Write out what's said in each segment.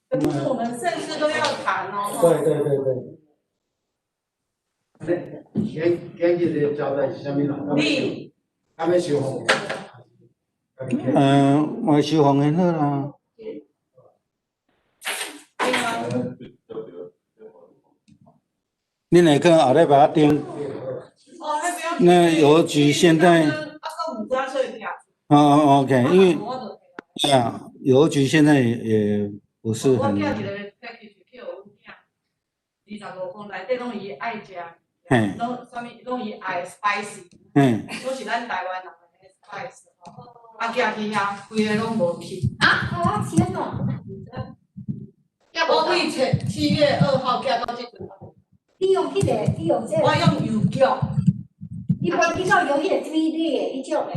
不是我們甚至都要談哦。對對對對。今今日的招待是啥物人？你，他們收風。嗯，我收風很好啦。對啊。你若去後禮拜頂。那郵局現在。哦，OK，因為，對啊，郵局現在也不是很。我寄一個 package 去予阮囝，25磅內底攏伊愛食，攏啥物攏伊愛 spicy，攏是咱台灣人的 spice 吼。啊，寄去遐，規个攏無去。啊？啊，是按怎？我為7月2號寄到這陣。你用彼個，你用這個。我用郵局。你無你敢用彼個 3D 的彼種的？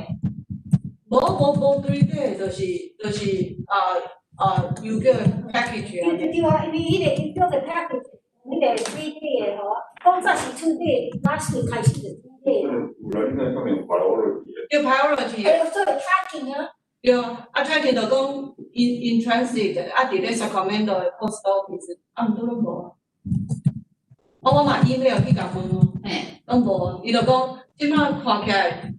無無無 3D，就是啊啊郵局 package 啊。對對啊，因為彼個郵局的 package，彼個 3D 的吼，講早是 2D，last week 開始就 3D。有啦，應該上面有 priority。對 priority。哎呦，所以 tracking 啊。對啊，啊 tracking 就講 in transit，啊佇咧 Sacramento 的 post office，啊毋過攏無啊。我嘛 email 去共問哦，攏無，伊就講這擺看起來，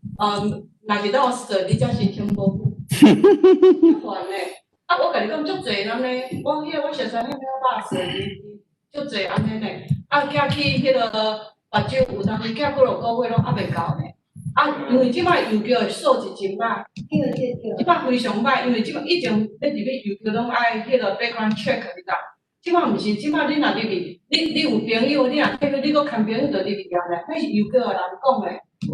若是到時你才申請保護，煩咧。啊，我共你講足濟人咧，我彼個我熟似彼個 mailbox 足濟按呢呢。啊，寄去彼個別州有當時寄幾落個月攏猶未到呢。啊，因為這擺郵局的素質真歹，這擺非常歹，因為這擺以前欲入去郵局攏愛彼個 background check，你知？這擺毋是，這擺你若入去，你有朋友，你若去，你閣牽朋友就入去啊咧，彼是郵局的人講的，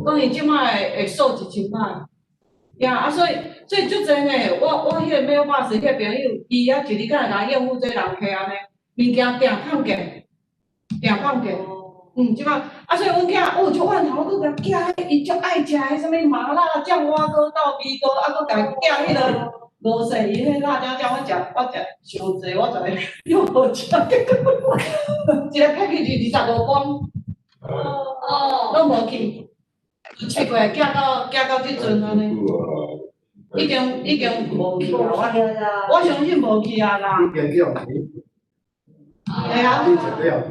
講伊這擺的素質真歹。呀，啊，所以足濟呢，我彼個 mailbox 彼個朋友，伊啊一日敢會來應付這人客按呢，物件訂放件，訂放件。嗯，這擺啊，所以阮囝哦，足怨恨，我閣共寄彼伊足愛食彼啥物麻辣醬蛙哥豆皮糕，啊，閣共寄彼個無說伊彼辣椒醬，我食傷濟，我就又無食，一個 package 25磅，哦，攏無去，7月寄到這陣按呢，已經無去啊，我相信無去啊啦。已經叫去。會啊。你絕對要去。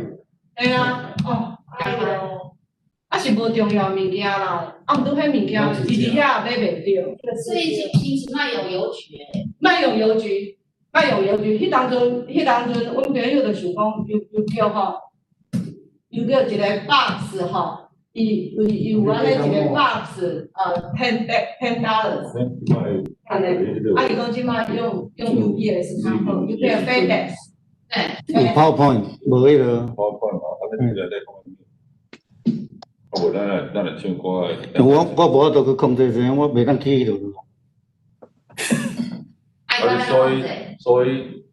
會啊，哦。啊是無重要物件啦，啊毋過彼物件伊佇遐買袂著。所以是平時莫用郵局。莫用郵局，莫用郵局。彼當陣，阮朋友就想講郵局吼，郵局一個 box 吼，伊有按呢一個 box，$10。按呢，啊伊講這擺用 UPS 較好，UPS FedEx。有 PowerPoint，無彼個。 PowerPoint 啊，啊，你這個在講。啊，無咱來唱歌的。我無法度去控制這個，我袂當去彼落。啊，所以，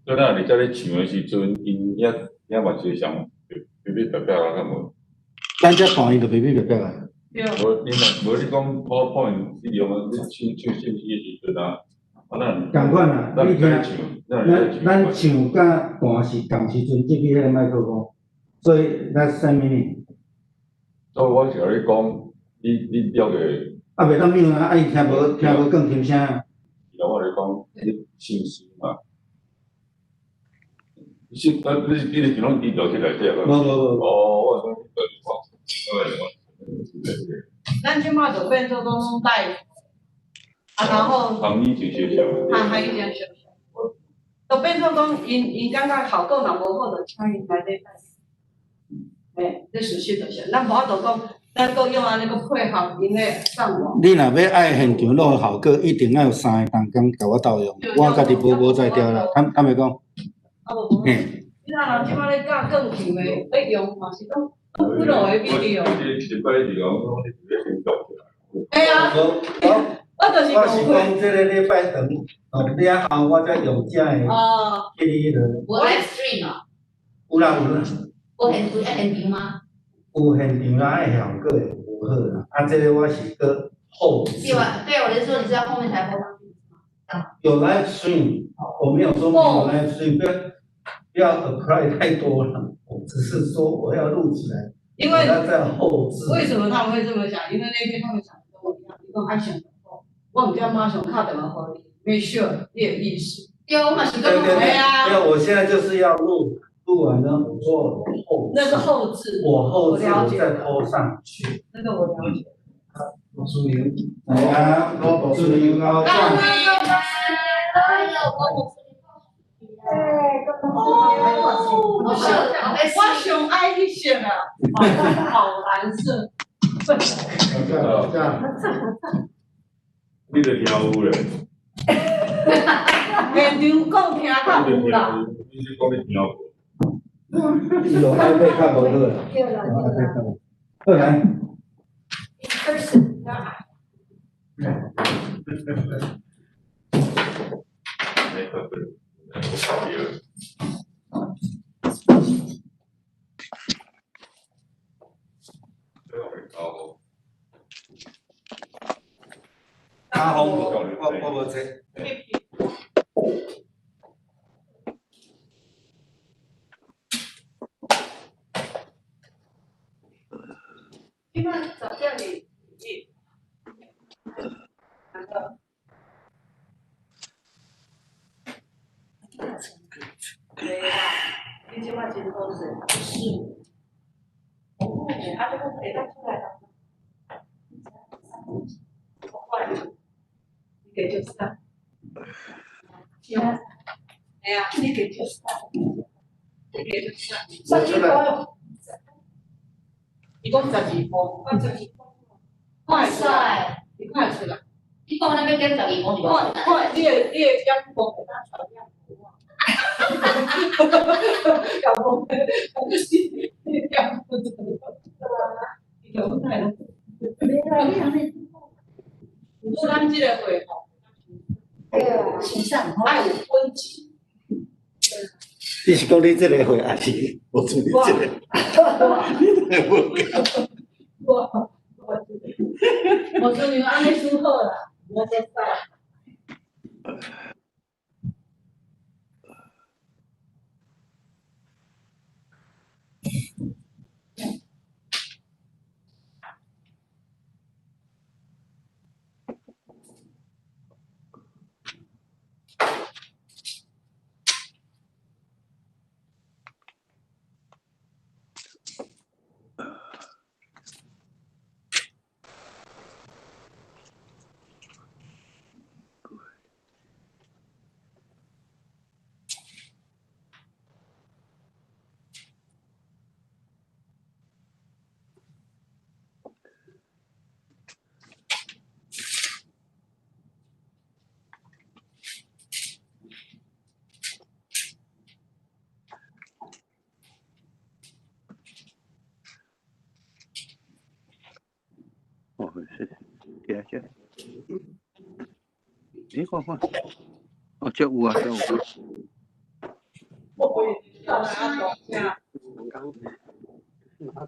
對咱佇遮咧唱的時陣，𪜶遐遐嘛是上別別別別啊，敢無？咱這彈伊就別別別別啊。對。無，你若無你講 PowerPoint 你用啊，你唱唱信息的時陣啊，啊咱。仝款啊，你聽，咱唱佮彈是仝時陣接去彼個麥克風，所以咱三 minute。所以我是共你講，你了解。啊，袂當ミ啊，啊伊聽無鋼琴聲。我來講，你信息嘛。是啊，你是攏佇落去內底啊？無無無。哦，我想你講，咱這擺就變做講帶，啊，然後。含以前相像。啊，含以前相像。就變做講，𪜶感覺效果若無好，就請𪜶來咧帶。嘿，這事實就是，咱無法度講，咱閣用按呢閣配合𪜶的上網。你若欲愛現場錄效果，一定愛有三個同工共我鬥用，我家己無無才調啦。坦白講。啊無無，你若人這擺咧教鋼琴的，咧用嘛是講講幾落個 video。會啊。我就是我是講這个禮拜堂了後，我才用這个去彼落。無 live stream 哦。有啦有啦。有現場嗎？有現場啦，的效果會無好啦。啊，這个我是閣後製。對啊，對，我是說你是在後面才播上去嗎？有 live stream，我沒有說沒有 live stream，不要 apply 太多了。我只是說我要錄起來，因為我要在後製。為什麼他們會這麼想？因為那天他們想的跟我一樣，伊講愛上我毋知馬上敲電話予你，make sure 你的意思。對，我嘛是對對感覺對，沒有，我現在就是要錄，錄完呢，我做後那是後製，我後製我了解我再拖上去。那個我了解。我輸牛，來啊，我輸牛高哎讚。呦，我哎，哦，我我上愛彼色啊，寶藍色。這樣這樣，你著聽有咧，現場講聽較你著有啦。聽有，你是講你聽無？有 iPad 較無好啦，對啦有對 iPad 啦較無。好來， ，in person 沒特別，我搞掉。這個會搞。加風我無這。你看10點21，哪個？對啦，你這擺真好勢。是。哦，啊，這個會當出來啦。我看，你加少啥？是啊。哎呀，你加少啥？你加少啥？我出來，伊講12步，我12步，看會出來，你看會出來。你講咱欲減12磅是看無？看，你的減磅會當傳染予我。減磅，你減磅就你就阮太拢。毋過咱這個會吼，對啊，愛有本錢。你是講你這個會，還是我做你這個？你這個無夠。我我像按呢拄好啦，無說啥。哦，是，對啊，這，你看看，哦，這有啊，這有。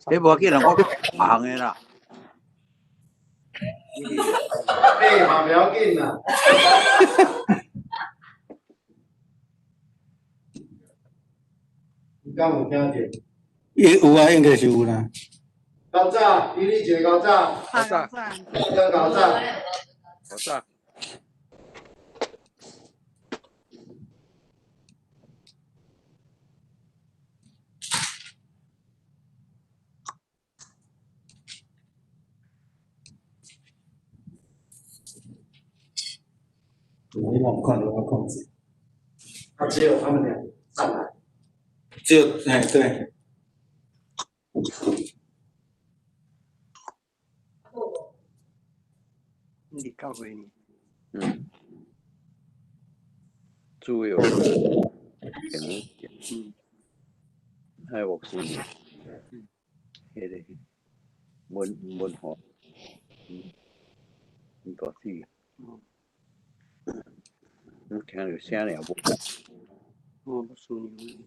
欸，無要緊啦，我行的啦。欸，嘛不要緊啦。你敢有聽著？有啊，應該是有啦。較早，比你一個較早，較早，較較早。較早。我嘛有看著我控制。啊，只有他們倆上來。只有，哎，對。你教會你。嗯。主要。嗯。愛牧師。嗯。彼個文化。嗯。大姊。嗯。你聽著聲爾無？哦，牧師娘。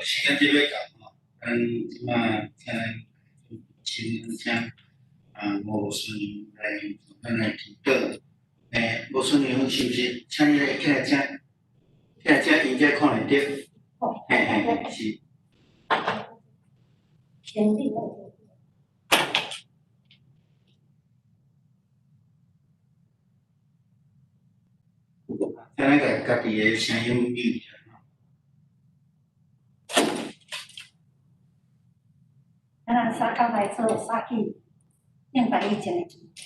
時間這欲到吼，咱這馬請先請吳順來咱來祈禱。吳順娘是毋是？請你來起來遮，起來遮，𪜶才看會著。嘿嘿嘿，是。天地。請咱共家己的聲音 mute。咱相共來做早起敬拜以前的祈禱。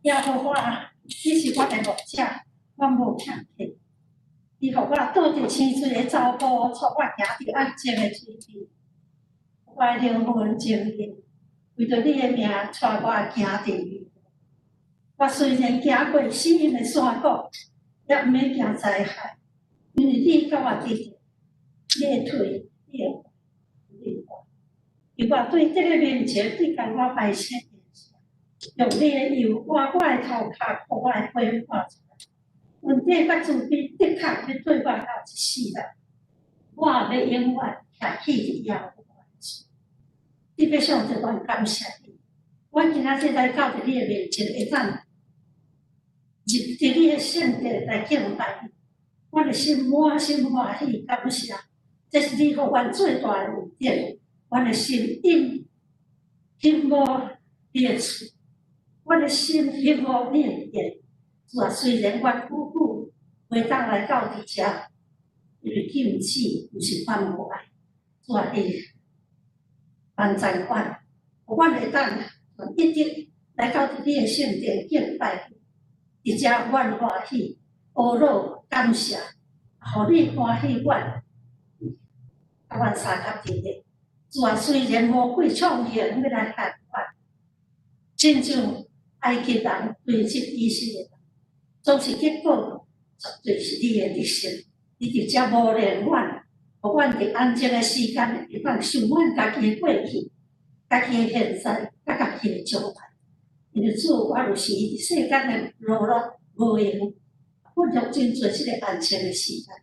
耶和華，你是我的牧者，我無欠缺。伊予我倒佇青翠的草坡，帶我行佇安靜的水邊，予我的靈魂靜眠。為著你的名，帶我行佇。我雖然行過死蔭的山谷，也毋免驚災害，因為你佮我佇，你的杖，你的杖，你的杖。予我對敵的面前，對共我擺設筵席，用你的油抹我的頭殼，予我的杯滿出來。恩典佮慈悲的確欲綴我到一世人，我欲永遠徛起佇耶和華的厝。特別上帝，阮感謝你，阮今仔日來到佇你的面前，會當入佇你的聖殿來敬拜你，阮的心滿心歡喜感謝，這是你予阮最大的恩典。阮的心因欣慕你的厝，阮的心欣慕你的殿。主啊，雖然阮久久袂當來到佇遮，因為禁止，毋是阮無愛。主啊，你幫贊阮，予阮會當一直來到佇你的聖殿敬拜你，佇遮阮歡喜，呵咾感謝，予你歡喜阮，佮阮相佮佇咧。主啊，雖然魔鬼創行欲來害阮，親像埃及人追擊以色列人，總是結果絕對是你的得勝。你佇遮磨練阮，予阮佇安靜的時間會當想阮家己的過去、家己的現在、佮家己的將來。因為主，我有時佇世間的勞碌無閒，忽略真濟這个安靜的時間。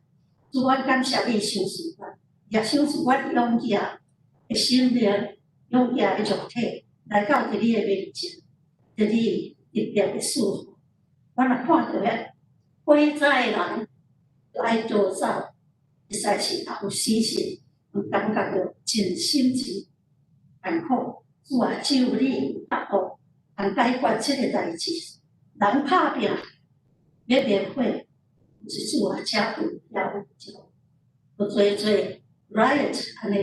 主，阮感謝你賞賜阮，也賞賜阮勇氣的心靈、勇氣的肉體，來到佇你的面前，得你特別的賜福。阮若看著遐悔改的人，就愛逃走，實在是也有死心，有感覺著真心情艱苦。主啊，只有你有答案，通解決這个代誌。人拍拚欲滅火，毋是主啊，遮有遐有招，有濟濟 riot 按呢。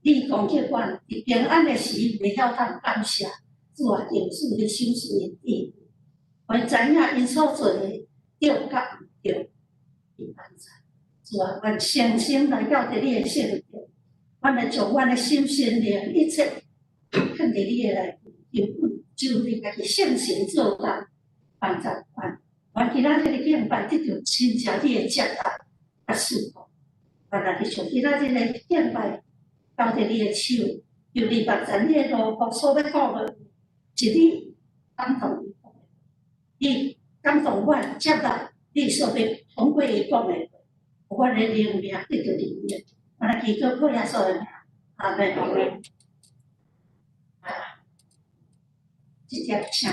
你攻擊阮，佇平安的時袂曉通感謝。主啊，求主你賞賜𪜶智慧，予𪜶知影𪜶所做的對佮毋對，伊幫助。主啊，願誠心來到佇你的聖殿，阮來將阮的心身靈一切囥佇你的內面，求求你家己聖神做工，幫助阮。願今仔日的敬拜得著真正你的接待佮祝福。願咱將今仔日的敬拜交佇你的手，求你目前你的奴僕所欲講的，是你感動伊講的，你感動阮接納你所欲通過伊講的話，予阮的靈命得著靈驗。我來祈禱靠耶穌的名，阿們。啊，直接請。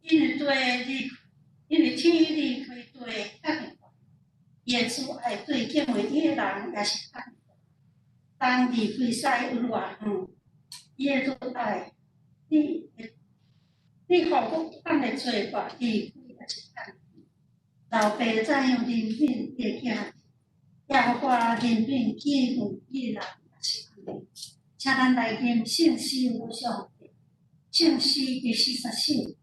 因為地離，因為天離開地較懸，伊的慈愛對敬畏伊的人也是較懸。東離開西有偌遠，伊的慈愛，你你予阮的罪過離開也是較遠。老爸怎樣憐憫伊的囝，耶和華憐憫敬畏伊的人也是按呢。請咱來吟聖詩無上帝，聖詩第40首。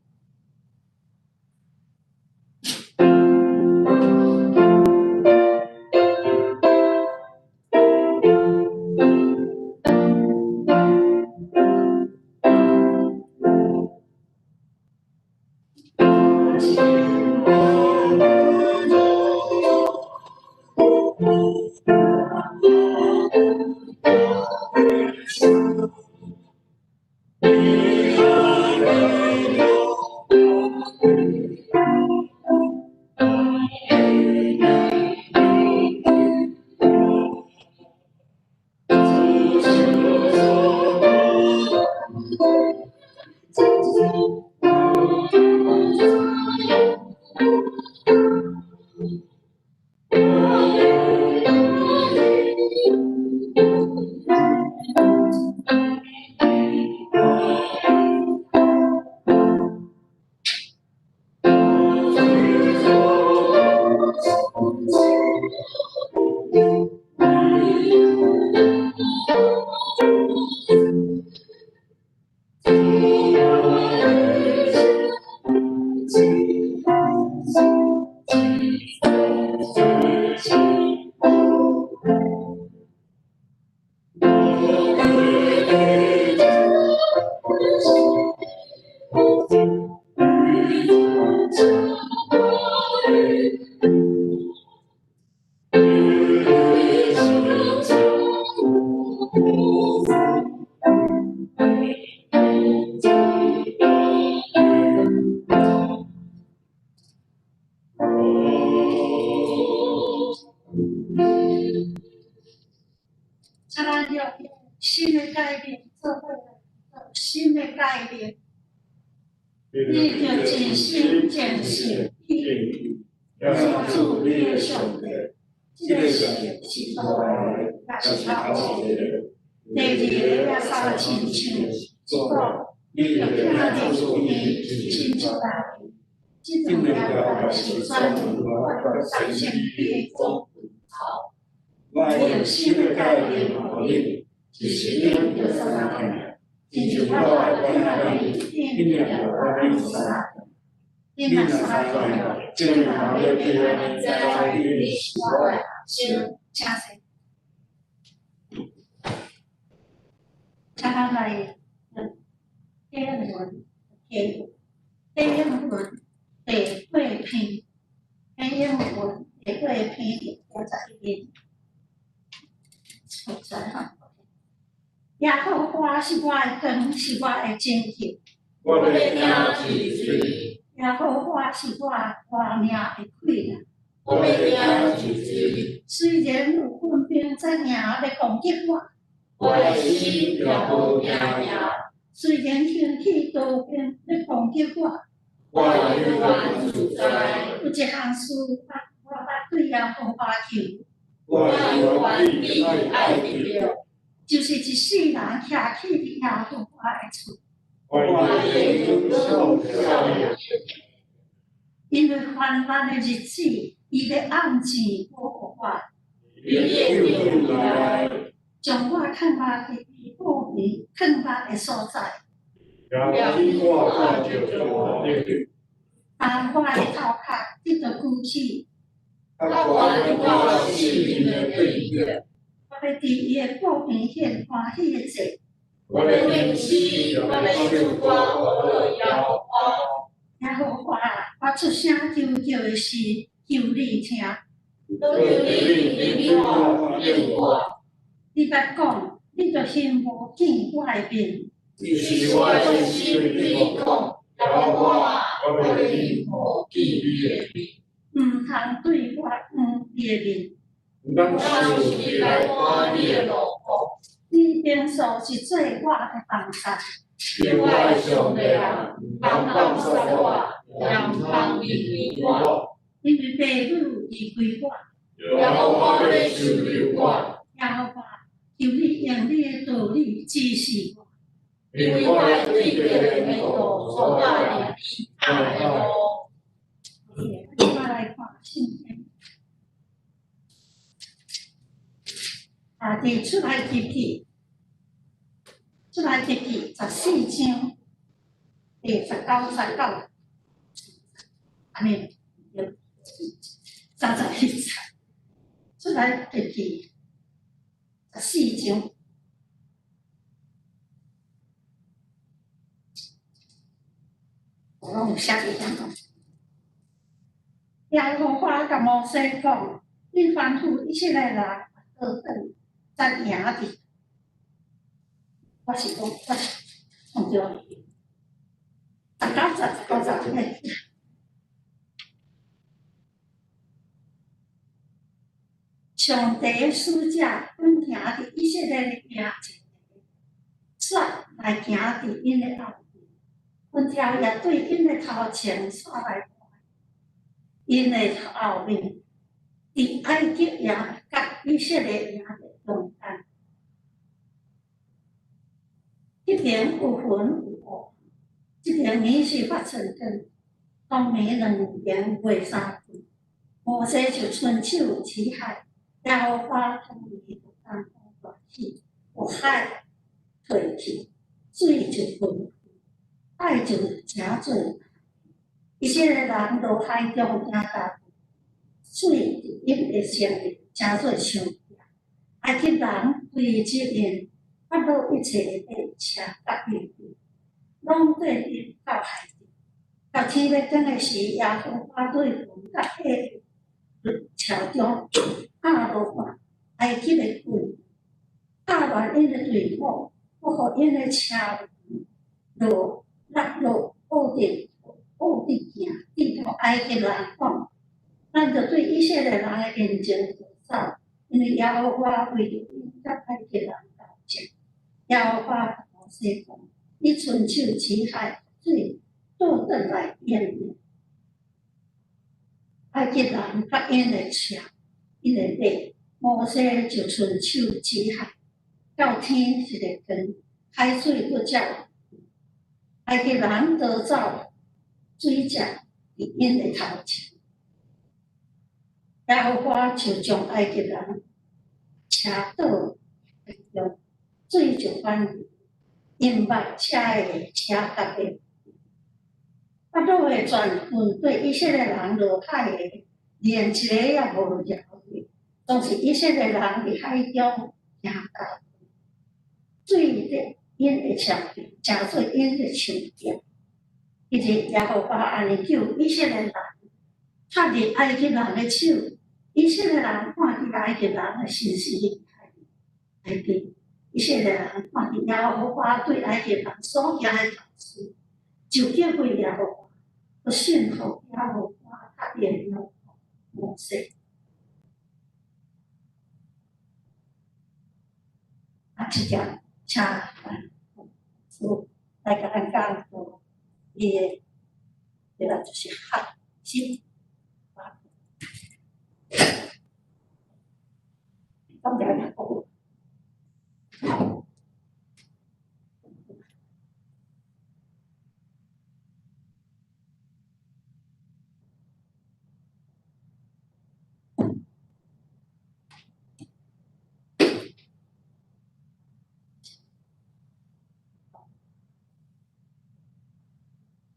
誡命。你著盡心盡性去敬主你的上帝，這个是是大的，也是頭一个。第二个也相親像是講，你著疼你親像家己。這兩條是全律法佮先知的總歸頭。我用新的誡命予恁，就是恁著相疼，親像我疼恁，恁也著按呢相疼。恁若相疼，眾人欲知影恁是我的學生。請坐。請咱來讀經文，經經文第八篇，經文第八篇第21頁。出來哈。耶和華是我的光，是我的拯救。我欲行治水。耶和華是我活命的氣力。我欲行治水。雖然有軍兵在營咧攻擊我，我的心也無驚搖。雖然興起刀兵咧攻擊我，我猶原自在。有一項事，我捌對耶和華求，我猶原比愛得著。就是一世人徛起佇耶和華的厝。我的眼光照亮。因為患難的日子，伊欲按錢保護我。伊會救來，將我囥佇伊寶貝囥佇的所在。也使我看著大能。當我的頭殼得著舉起，較懸我性命的地點。我欲佇伊的寶殿獻歡喜的祭。我的心，我欲唱歌歌頌耶和華。耶和華，我出聲求叫的時，求你聽。求你聆聽我，應我。你捌講，你著眩無見我的面。只是我的心對你講，耶和華，我欲眩無見你的面。毋通對我掩你的面。毋通受氣來關你的怒火。你平素是做我的幫助。是我的上帝啊，毋通放殺我，也毋通離棄我。因為父母離開我。耶和華欲收留我。耶和華，求你用你的道理指示我。因為我對著的路，帶我入你塔的路。我來看聖經。啊，佇出埃及記，出埃及記14章第19節到，按呢對，31節，出埃及記十四章，我攏有寫佇遐。耶和華共摩西講：你吩咐以色列人倒轉再營佇。我是講，我是創對。19節，19節，嘿。上帝的使者本行佇以色列的營前，煞來行佇𪜶的後面，雲柱也對𪜶的頭前煞來𪜶的後面，佇埃及營佮以色列營的中間，彼邊有雲有霧，這邊暝是發春光，當暝兩邊袂相共。摩西就伸手指海，耶和華通伊就東風大起，有海退去，水就分開，海就成做以色列人落海中行踏，水佇𪜶的身面成做牆壁。埃及人追擊𪜶，法老一切的馬車佮兵隊，攏綴𪜶到海底。到天欲光的時，耶和華對雲佮火柱中壓落看埃及的軍，打亂𪜶的隊伍，閣予𪜶的車輪落落落烏地烏地行，直到埃及人講：咱著對以色列人的面前逃走，因為耶和華為著𪜶佮埃及人交戰。耶和華共摩西講：伊伸手指海，水倒轉來淹沒。埃及人佮𪜶的車、𪜶的馬，摩西就伸手指海，到天一个光，海水閣照。埃及人逃走，水食佇𪜶的頭前。耶和華就將埃及人車倒海中，水就反流，淹沒車的車佮馬。法老的全軍對以色列人落海的，連一个也無留去，總是以色列人佇海中行乾，水佇𪜶的牆壁，成做𪜶的牆壁。彼日耶和華按呢救以色列人，脫離埃及人的手。以色列人看見埃及人的甚是厲害，埃及以色列人看見耶和華對埃及人所行的大事，就敬畏耶和華，閣信服耶和華佮伊的奴僕摩西。啊，這隻請主來共咱講到伊的，這個就是學習。感謝大家。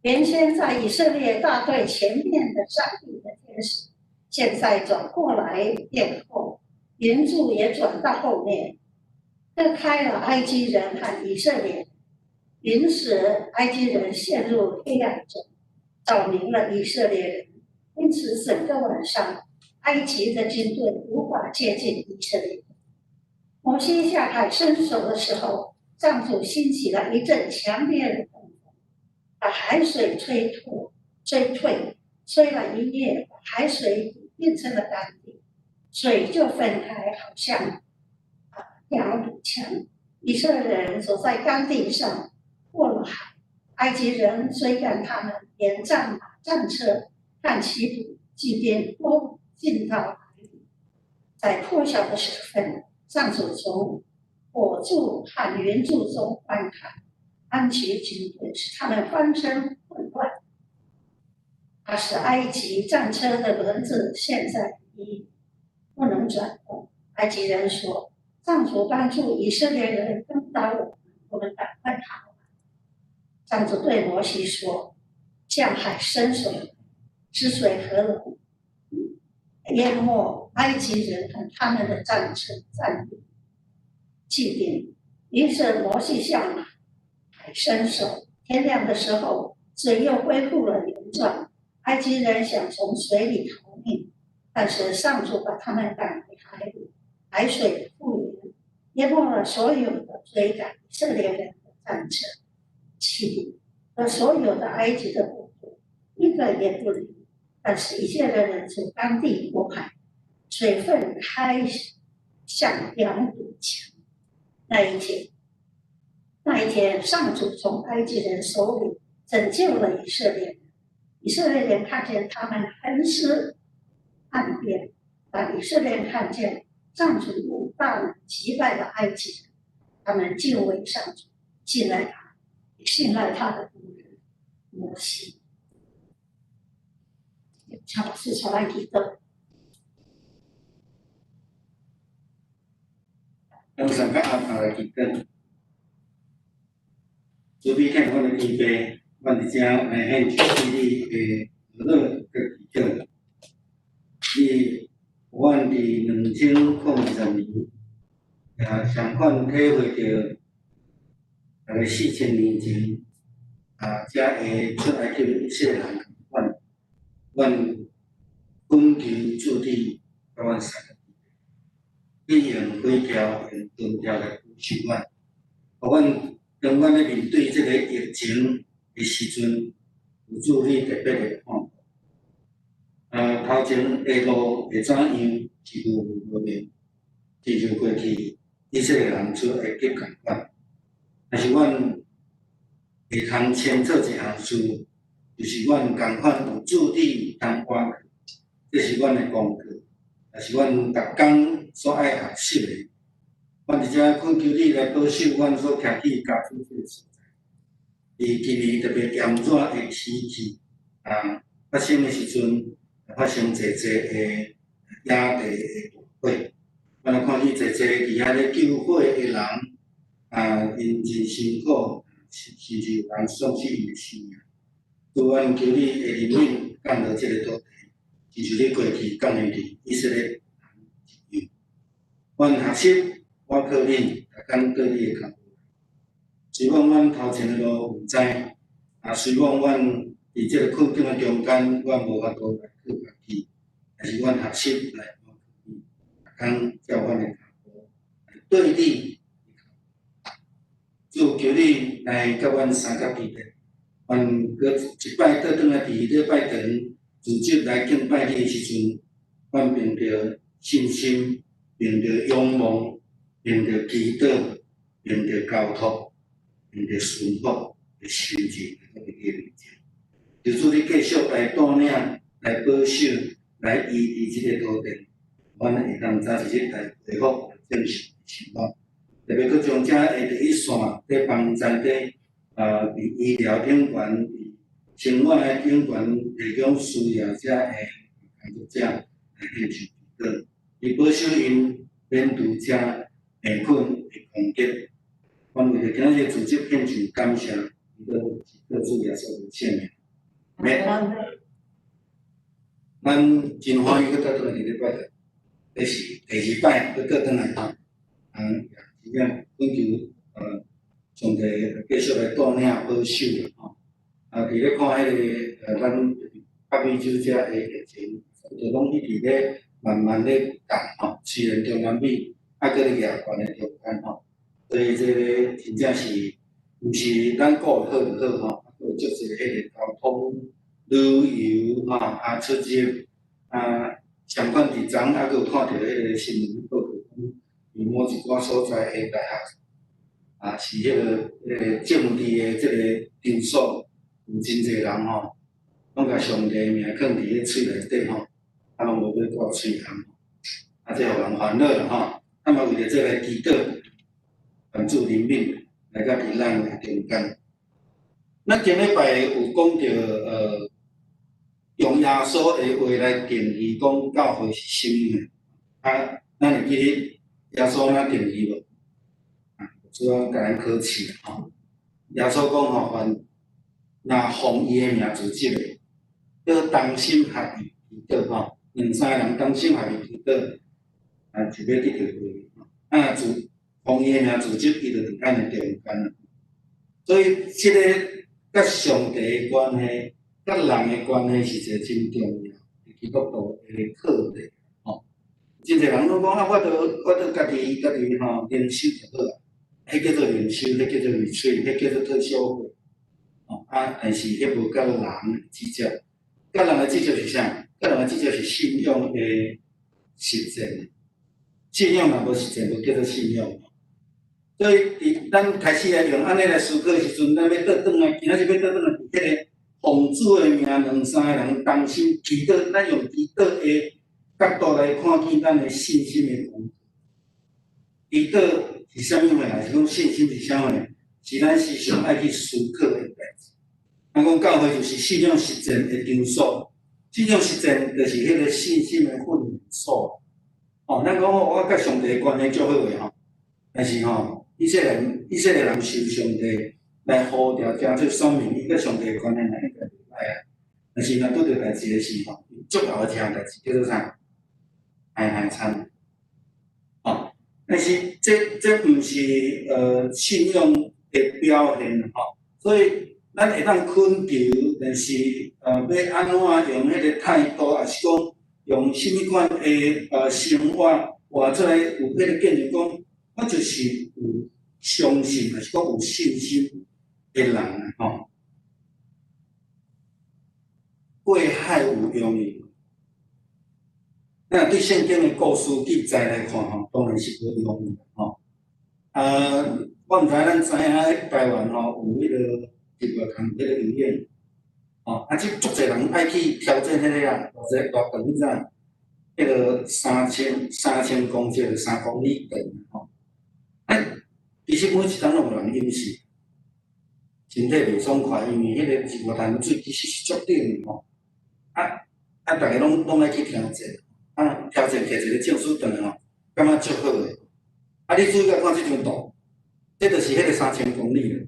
原先在以色列大隊前面的上帝的天使，現在轉過來殿後，雲柱也轉到後面，隔開了埃及人和以色列，雲使埃及人陷入黑暗中，照明了以色列人。因此，整個晚上，埃及的軍隊無法接近以色列。摩西下海伸手的時候，上主興起了一陣強烈的東風，把海水吹退，吹退，吹了一夜，把海水變成了乾地，水就分開，好像兩堵牆。以色列人走在乾地上過了海，埃及人追趕他們，連戰馬、戰車和騎騎兵都進到海裡。在破曉的時分，上主從火柱和雲柱中觀看，埃及軍隊使他們翻身混亂。他使埃及戰車的輪子陷在泥，不能轉動。埃及人說：“上主幫助以色列人攻打我們，我們趕快逃。”上主對摩西說：“向海伸手，使水合攏，淹沒埃及人和他們的戰車、戰兵、騎兵。”於是摩西向海伸手，天亮的時候，水又恢復了原狀。埃及人想從水裡逃命，但是上主把他們趕回海裡，海水復原，淹沒了所有的追趕以色列人的戰車、騎兵和所有的埃及的部隊，一個也不留。但是以色列人從乾地過海，水分開像兩堵牆。那一天，上主從埃及人手裡拯救了以色列人。以色列人看見他們橫屍岸邊，當以色列人看見上主用大能擊敗了埃及人，他們敬畏上主，信賴他，也信賴他的僕人摩西。請老師出來祈禱。咱上個阿頭來祈禱，慈悲天阮的天父，阮佇遮來獻上對你的和樂佮祈禱。你予阮佇2020年，也相款體會著，大概4000年前，啊，才會出埃及的以色列人仝款，阮懇求主你共阮相共，你用火柱、用燈柱來保守阮，予阮當阮咧面對這个疫情的時陣，有主你特別的看顧。啊，頭前的路會怎樣是無無明，親像過去以色列人出埃及仝款。但是阮會通先做一項事，就是阮仝款有主你通倚靠，這是阮的功課，也是阮逐工所愛學習的。阮佇遮懇求你來保守阮所徛起家主這个所在。佇今年特別炎熱的天氣啊，發生的時陣，發生濟濟的野地的大火。阮來看見濟濟佇遐咧救火的人，啊，𪜶真辛苦，甚至有人喪失𪜶的生命。主，阮求你的憐憫降落這个土地，親像你過去降臨佇以色列人一樣。阮學習倚靠你，逐工綴你的跤步。雖罔阮頭前的路毋知，啊，雖罔阮佇這个困境的中間，阮無法度來靠家己，但是阮學習來倚靠你，逐工照阮的跤步來綴你。主，求你來佮阮相佮彼得，阮閣一擺倒轉來佇禮拜堂組織來敬拜你的時陣，阮憑著信心，憑著仰望，憑著祈禱，憑著交託，憑著順服的心志來到你的面前。求主你繼續來帶領、來保守、來醫治這個土地，阮會當早一日來恢復正常的生活。特別閣將遮的第一線佇幫助佇佇醫療頂懸、佇生活的頂懸提供需要者的工作者來獻上祈禱，伊保守𪜶免拄遮病菌的攻擊。阮為著今仔日組織獻上感謝，祈禱是靠主耶穌的聖名。阿們。咱真歡喜閣倒轉來佇禮拜堂，這是第二擺閣倒轉來吼，嗯，真正懇求上帝繼續來帶領保守啦吼。啊，佇咧看彼个咱北美洲遮的疫情，差不多攏一直咧慢慢咧降吼，雖然中南美還閣咧舉懸的中間吼，所以這个真正是毋是咱顧會好就好吼，閣有足濟彼个交通、旅遊吼，啊出入啊，相款佇昨昏猶閣有看著彼个新聞報告講，佇某一寡所在的大學，啊是彼个政治的這个場所，有真濟人吼，攏共上帝的名囥佇彼喙內底吼，啊攏無欲掛喙罨，啊這予人煩惱啦吼，啊嘛為著這來祈禱，願主憐憫來到佇咱的中間。咱前禮拜有講著用耶穌的話來定義講教會是啥物呢？啊，咱會記得耶穌按怎定義無？啊，主要共咱考試啦吼。耶穌講吼，凡若奉伊的名組織的，叫同心合意祈禱吼，兩三个人同心合意祈禱，啊，就欲得著回應。啊，自奉伊的名組織，伊就佇咱的中間。所以，這个佮上帝的關係，佮人的關係是一個真重要的基督徒的課題吼。真濟人攏講啊，我著家己吼靈修就好啊，彼叫做靈修，彼叫做 retreat，彼叫做特修會。吼啊，但是彼無佮人直接，佮人的直接是啥？佮人的直接是信仰的實踐。信仰若無實踐，無叫做信仰。所以，佇咱開始來用按呢來思考的時陣，咱欲倒轉來，今仔日欲倒轉來，佇彼个奉主的名，兩三个人同心祈禱，咱用祈禱的角度來看見咱的信心的功課。祈禱是啥物貨？還是講信心是啥物？是咱時常愛去思考的代誌。咱講教會就是信仰實踐的場所，信仰實踐就是彼個信心的訓練所。哦，咱講吼，我佮上帝關係足好的吼，但是吼，以色列人受上帝來呼召，成做選民，伊佮上帝的關係若應該袂歹啊。但是若拄著代誌的時候，足𠢕聽代誌叫做啥？害害慘。哦，但是這毋是信仰的表現吼，所以咱會當懇求，但是欲按怎用彼个態度，抑是講用啥物款的生活活出來有彼个見證，講我就是有相信，抑是講有信心的人啊吼。過海有容易無？咱對聖經的故事記載來看吼，當然是無容易吼。啊，我毋知咱知影台灣吼有彼个日月潭迄个游泳，吼，啊，這足濟人愛去挑戰彼个啊，偌濟偌長你知影？彼个3000公尺，3公里長吼。哎，其實每一冬攏有人淹死，身體袂爽快，因為彼個日月潭水其實是足冷的吼。啊啊，逐家攏愛去挑戰，啊，挑戰摕一個證書轉來吼，感覺足好的。啊，你注意共看這張圖，這就是彼個三千公里啦，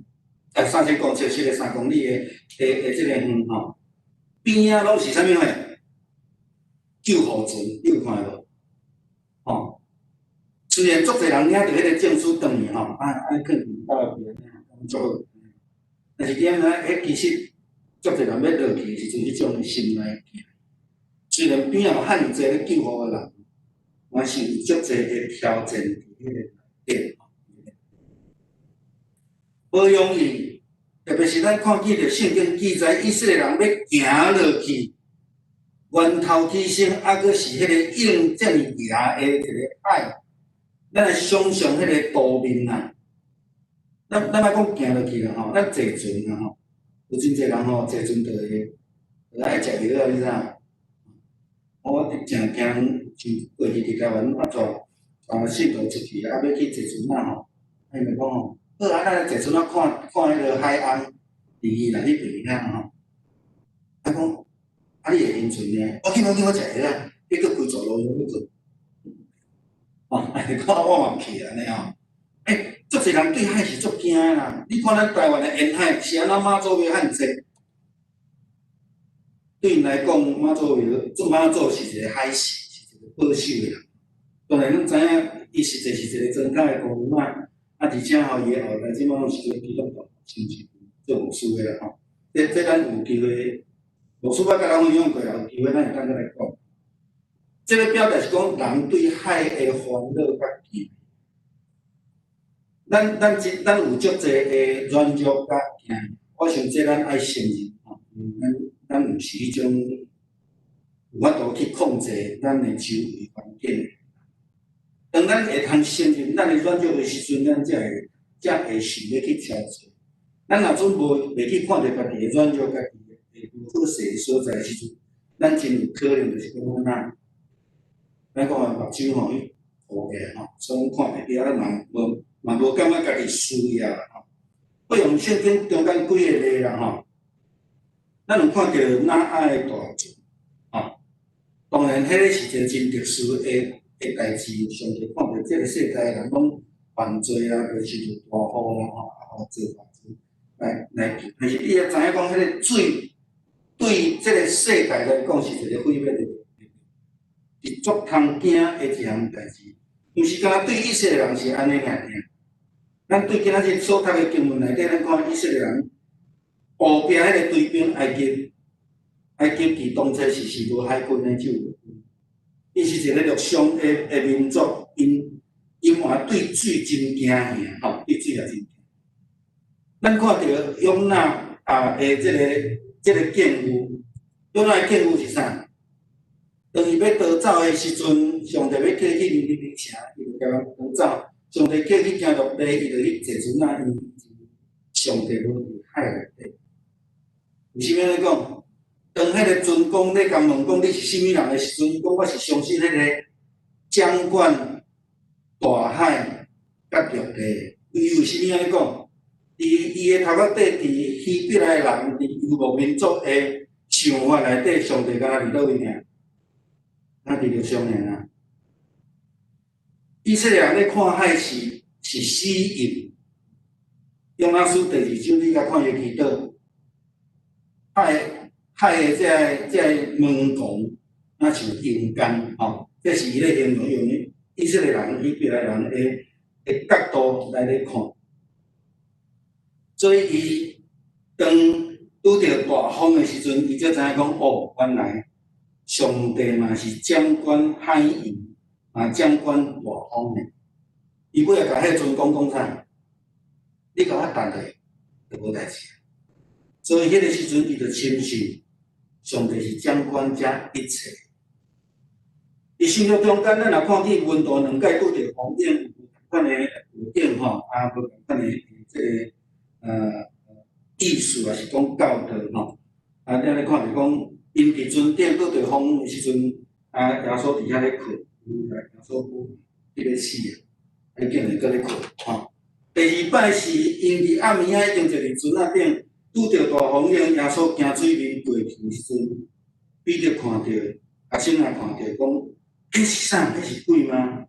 啊，三千公尺，是個3公里的這個遠吼。邊仔攏是啥物貨？救護船，你有看無？吼，雖然足濟人領著彼個證書轉去吼，啊啊，去到邊仔，足好。但是點呢？彼其實足濟人欲落去的時陣，彼種心內驚。雖然邊仔有遐爾濟咧救護的人，嘛是有足濟的挑戰佇彼個內底。無容易，特別是咱看見著聖經記載，以色列人欲行落去，源頭起升，猶閣是彼個湧遮爾嚴的一個海，咱來想像彼個圖面啊。咱莫講行落去啦吼，咱坐船啊吼，有真濟人吼坐船就愛食藥啊，你知影？我誠驚，像過去佇台灣啊，帶信徒出去啊，欲去坐船仔吼，啊𪜶就講吼，好啊，咱來坐船仔看看彼个海岸，佇宜蘭彼邊遐吼。啊講，啊你會暈船呢？我緊我緊我食藥啊，你閣規座路用欲過。哦，看我嘛毋去按呢吼。欸，足濟人對海是足驚的啦。你看咱台灣的沿海是按怎媽祖廟遐爾濟？對𪜶來講，媽祖廟做媽祖是一個海神，是一個保守的人。當然，咱知影，伊實際是一個莊腳的姑娘仔，啊，而且吼，伊的後代這擺攏是做基督徒，親像做牧師的啦吼。這咱有機會，牧師捌共咱分享過啦，有機會咱會當閣來講。這个表達是講人對海的煩惱佮驚。咱有足濟的軟弱佮驚，我想這咱愛承認吼，咱毋是彼種有法度去控制咱的周圍環境。當咱會通承認咱的軟弱的時陣，咱才會想欲去超越。咱若準無袂去看著家己的軟弱，家己的無好勢的所在的時陣，咱真有可能就是講按怎，咱講的目睭吼，去糊起來吼，所以看袂著，啊嘛無感覺家己需要啦吼。我用聖經中間幾個例啦吼，咱有看著挪亞的大船，吼，當然彼个是一個真特殊的代誌，上帝看著這个世代人攏犯罪啊，就是大雨啦吼，啊，做大船來救。但是你也知影講，彼个水對這个世界來講是一個毀滅的，是足通驚的一項代誌。毋是干焦對以色列人是按呢爾爾。咱對今仔日所讀的經文內底，咱看以色列人後壁彼个追兵埃及，埃及佇當初是無海軍的，只有陸軍。伊是一个陸上的民族，𪜶嘛對水真驚嚇，吼，對水也真驚。咱看著約拿啊的這个境遇，約拿的境遇是啥？當伊欲逃走的時陣，上帝欲叫伊去尼尼微城，伊就共人逃走。上帝叫伊行陸地，伊就去坐船仔，因為上帝無佇海內底。為啥物按呢講？當彼个船公咧共問講你是啥物人的時陣，伊講我是相信彼个掌管大海佮陸地。伊為啥物按呢講？佇伊的頭殼底，佇希伯來人，佇遊牧民族的想法內底，上帝敢若佇佗位爾？敢佇陸上爾啊？以色列人咧看海是死蔭。約拿書第二章，你共看伊祈禱，海的這个門廊，若像陰間吼，這是伊咧形容用以色列人、希伯來人的角度來咧看。所以伊當拄著大風的時陣，伊才知影講哦，原來上帝嘛是掌管海洋，嘛掌管大風的。伊尾仔共彼个船公講啥？你共我等下，就無代誌。所以彼个時陣，伊就深信上帝是掌管這一切。佇生活中間，咱若看見門徒兩擺拄著風湧，有仝款的處境吼，啊，無仝款的這个。意思，抑是講教導吼。啊，你按呢看著講，𪜶佇船頂拄著風雨的時陣，啊，耶穌佇遐咧睏，耶穌欲死啊，伊竟然閣咧睏吼。第二擺是𪜶佇暗暝仔已經坐佇船仔頂，拄著大風浪，耶穌行水面過去的時陣，彼得看著，學生也看著，講，彼是啥？彼是鬼嗎？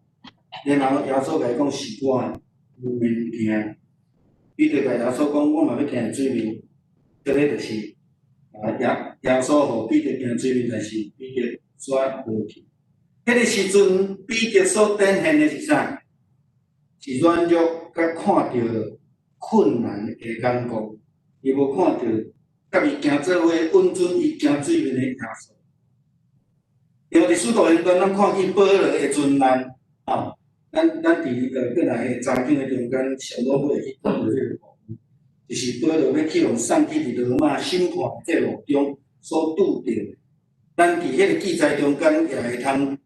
然後耶穌共伊講是我，毋免驚。彼得共耶穌講，我嘛欲行水面，這个就是啊耶穌予彼得行水面，但是彼得煞落去。彼个時陣，彼得所展現的是啥？是軟弱，佮看著困難的眼光，伊無看著佮伊行做伙穩準伊行水面的耶穌。因為佇使徒行傳，咱看見保羅的船難，吼，咱佇過來的查經的中間，上落尾去講著這个部分，就是保羅欲去予送去佇羅馬審判的這路中所拄著的。咱佇彼个記載中間也會通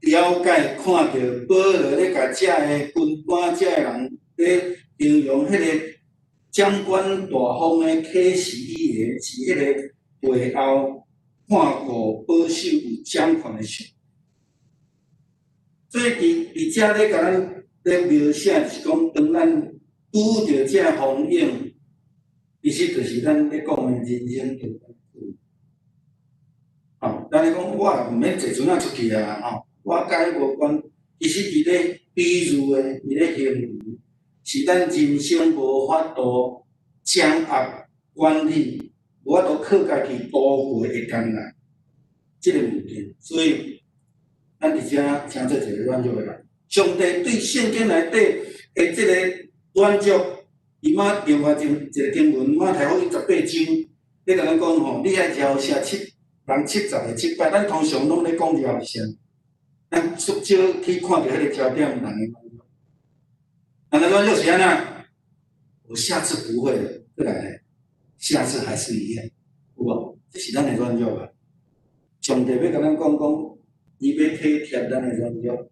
了解，看著保羅咧共遮个軍官、遮个人咧形容彼个掌管大風的啟示語言，是彼个背後看顧保守有掌權的上帝。所以佇遮咧共咱咧描寫，就是講當咱拄著這風湧，其實就是咱咧講的人生中間。吼，咱咧講我毋免坐船仔出去啊，吼，我佮伊無關。其實佇咧比喻的，佇咧形容，是咱人生無法度掌握管理，無法度靠家己度過的艱難，這个物件。所以，咱佇遮成做一个軟弱的人。上帝對聖經內底的這個軟弱，伊馬另外一個經文，馬太福音18章，咧共咱講吼，你愛饒赦人70个七擺，咱通常攏咧講饒赦，咱足少去看著彼個焦點，人的軟弱。人的軟弱是按怎？我下次不會了，過來咧，下次還是一樣，有無？這是咱的軟弱啊！上帝欲共咱講講，伊欲體貼咱的軟弱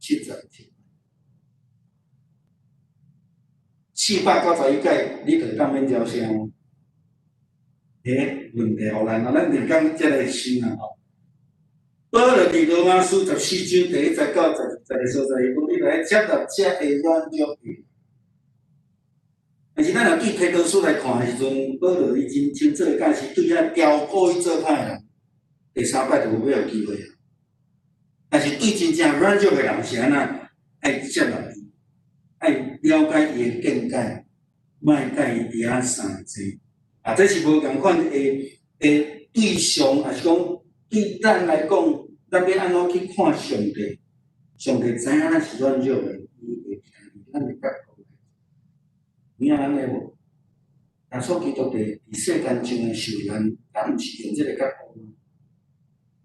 ，77，491擺，你就會當免饒赦嗎？欸，問題予咱啊，咱連講才來想啊吼。保羅佇羅馬書14章第一節到12節的所在，伊講你來接納這个軟弱的。但是咱若對提多書來看的時陣，保羅伊真清楚的解釋，對遐牢固去做歹人，第三擺就無欲予機會啊。但是對真正軟弱的人是按怎？愛接納伊，愛了解伊的見解，莫共伊佇遐相爭。啊，這是無仝款的對象，抑是講對咱來講，咱欲按怎去看上帝？上帝知影咱是軟弱的，伊會徛佇咱的角度。有影按呢無？耶穌基督佇世間上的受難，敢毋是用這个角度嗎？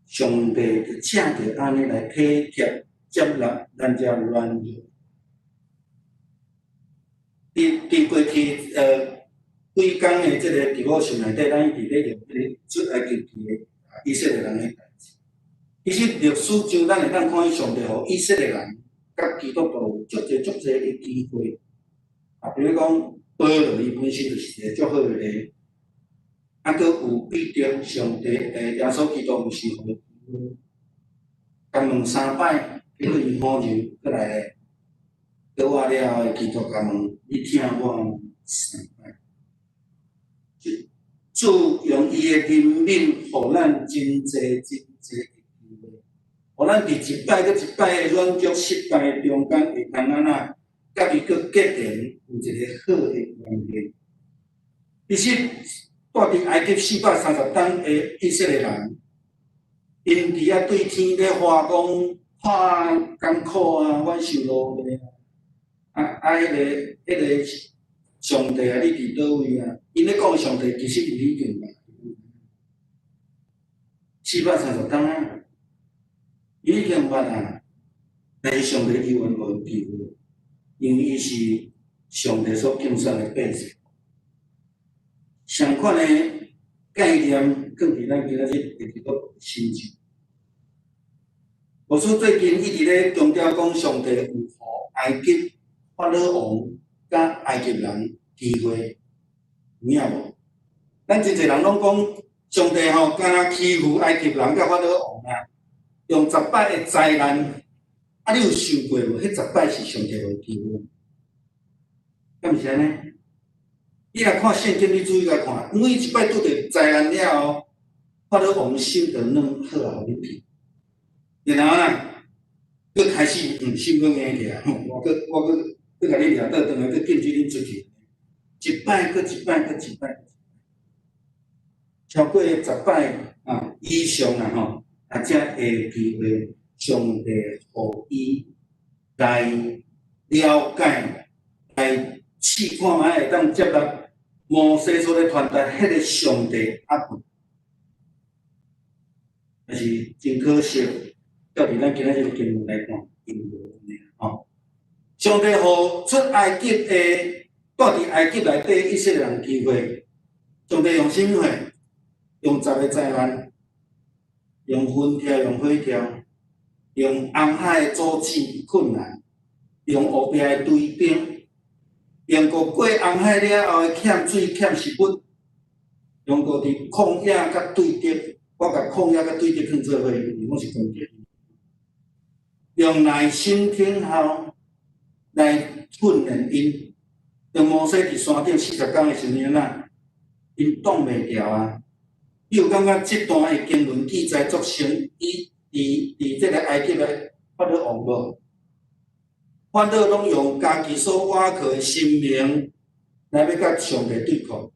上帝就藉著按呢來體貼接納咱這軟弱。佇過去幾工的這个 devotion 內底，咱一直咧用彼个出埃及記的以色列人的代誌。其實歷史上，咱會當看見上帝予以色列人佮基督徒有足濟足濟的機會。啊，比如講保羅伊本身就是一個足好的例，啊，閣有彼得上帝耶穌基督毋是予伊機會，共問三擺，結果伊否認，閣來閣活了後，基督共問你疼我嗎？三擺。主用伊的憐憫，予咱真濟真濟的機會，予咱佇一擺閣一擺的軟弱失敗中間，會通按怎，佮伊閣結連有一個好的關係。其實，蹛佇埃及430冬的以色列人，𪜶佇遐對天咧發講，看艱苦啊，阮受奴隸啊，啊，彼個上帝啊，你佇佗位啊？𪜶咧講上帝，其實𪜶已經捌。430冬啊，伊已經捌啊，但是上帝猶原予𪜶機會，因為伊是上帝所揀選的百姓。相款的概念，放佇咱今仔日的基督徒身上。牧師最近一直咧強調講，上帝有予埃及法老王佮埃及人機會，有影無？咱真濟人攏講上帝吼，敢若欺負埃及人佮法老王啊，用十擺的災難，啊，你有想過無？彼十擺是上帝予伊機會，敢毋是按呢？你若看聖經，你注意來看，每一擺拄著災難了後，法老王心就軟，好啊，予恁去。然後呢，閣開始心閣硬起來，我閣我閣閣共你掠倒轉來，閣禁止恁出去。一擺閣一擺閣一擺，超過十擺啊以上啊吼，啊才會有機會上帝予伊來了解，來試看覓會當接納摩西所咧傳達彼个上帝壓迫。但是真可惜，照佇咱今仔這个經文來看，𪜶無按呢吼。上帝予出埃及的，蹛佇埃及內底以色列人機會，上帝用啥物貨？用十个災難，用雲柱，用火柱，用紅海的阻止困難，用後壁的追兵，用閣過紅海了後的欠水欠食物，用閣佇曠野佮對敵，我共曠野佮對敵囥做伙，因為攏是攻擊。用耐心等候來訓練𪜶。當摩西佇山頂40工的時陣啊，𪜶擋袂牢啊！你有感覺這段的經文記載足像伊佇佇這个埃及的法老王無？法老攏用家己所倚靠的神明來欲佮上帝對抗。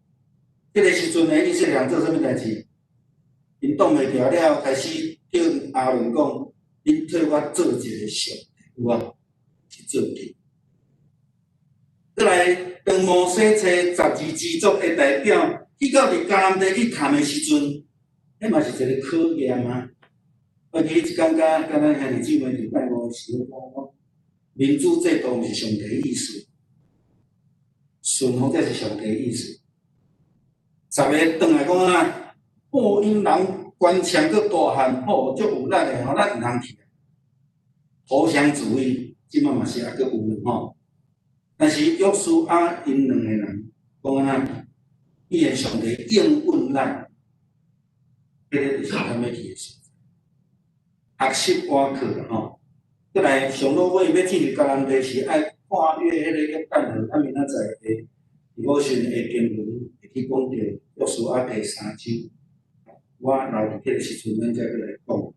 這个時陣呢，以色列人做啥物代誌？𪜶擋袂牢了後，開始叫亞倫講：恁替我做一个上帝，有無？是做金。過來，當摩西揣12支族的代表去到佇迦南地去談的時陣，彼嘛是一个考驗啊！我記彼一工佮佮咱兄弟姊妹禮拜五的時候講，民主制度毋是上帝意思，順服才是上帝意思。十个轉來講啊，哦，𪜶人頑強閣大漢，吼，足有力的吼，咱毋通去。投降主義，這擺嘛是猶閣有吼。但是約書亞𪜶兩个人講按怎？既然上帝應允咱，彼个就是咱欲去的所在。學習倚靠啦吼。閣來上落尾欲進入迦南地是愛跨越彼個約旦河，啊，明仔載的五旬的經文會去講著約書亞第三章。我留佇彼个時陣，咱才閣來講。